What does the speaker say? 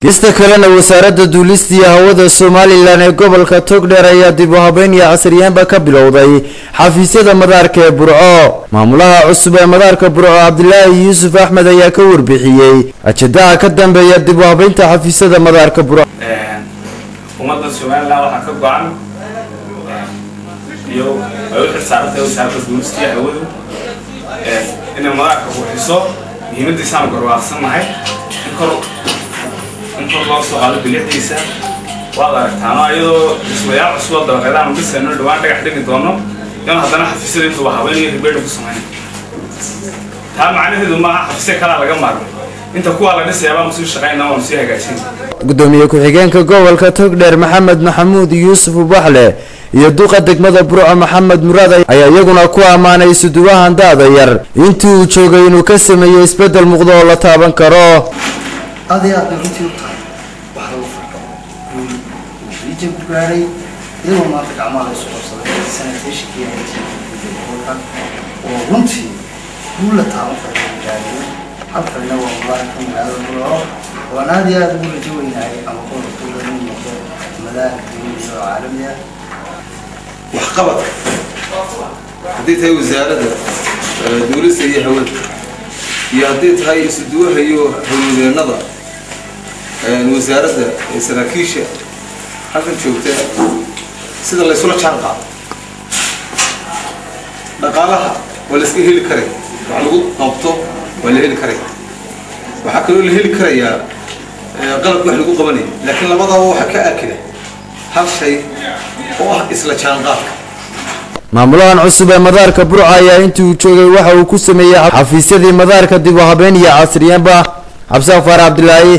Gista kalena, wasaaradda duulista iyo hawada Somalilan ee gobolka Togdheer ayaa dib u habeyn iyo casriyaanba ka bilowday xafiisyada madaarka ee Burco. Maamulaha cusub ee madaarka Burco, Cabdilaahi Yuusuf Axmed, ayaa ka warbixiyey ajendaha ka dambeeya dib u habeynta xafiisyada madaarka Burco. Ummadda Somalilan waxaa ka go-an iyo ay u xilsaarantahay wasaaradda duulista iyo hawadu inay madaarka qurxiso. Muhiimadiisaanu garwaaqsannahay in kor loo soo qaado bilicdiisa. Waad aragtaano, iyadoo dhismayaal cusub oo dabaqeedaan dhisayno, dhawaan dhagax dhigi doono, in haddana xafiisyada intuuba habeyn iyo repair ku samayn. Taa macnaheedu maaha xafiisya kalaa laga maarmay. Inta kuwaa la dhisaya baanu sii shaqaynaa, waanu sii hagaajin. Gudoomiye ku-xigeenka gobolka Togdheer, Maxamed Maxamuud Yuusuf Ubaxle, iyo duqa degmada Burco, Maxamed Muraad, ayaa iyaguna ku ammaanay isuduwahan da-da yar intii uu joogay inuu ka sameeyey isbeddel muuqdo oo la taaban karo. Aad iyo aad bay runtii u tahay wax lagu farxo guul uu region ku gaadhay, iyadoo maanta gacmaha la isu qabsaday sanitationkii gobolka oo runtii guul la taaban karo lagu gaadhayo. Halkanina waa madaarka magaalada Burco oo aan aad iyo aad ugu rajo weynahay ama gobolka Togdheer inuu noqdo madaar dawli oo caalami ah. Waxqabadka, hadday tahay wasaaradda duulista iyo hawada iyo hadday tahay isuduwaha iyo howlwadeennada wasaaradda, saraakiisha halkan joogta, sida laysula jaan qaado dhaqaalaha waa la iska heli karaya, wax lagu qabto waa la heli karaya, waxaa kaloo la heli karayaa qalabka wax lagu qabanaya, laakiin labadaba waxaa ka akida hal shay oo ah isla jaanqaadka. Maamulahan cusub ee madaarka Burco ayaa intii uu joogay waxa uu ku sameeyey xafiisyadii madaarka dib u habeyn iyo casriyaanba. Cabdisaaq Faarax Cabdilaahi.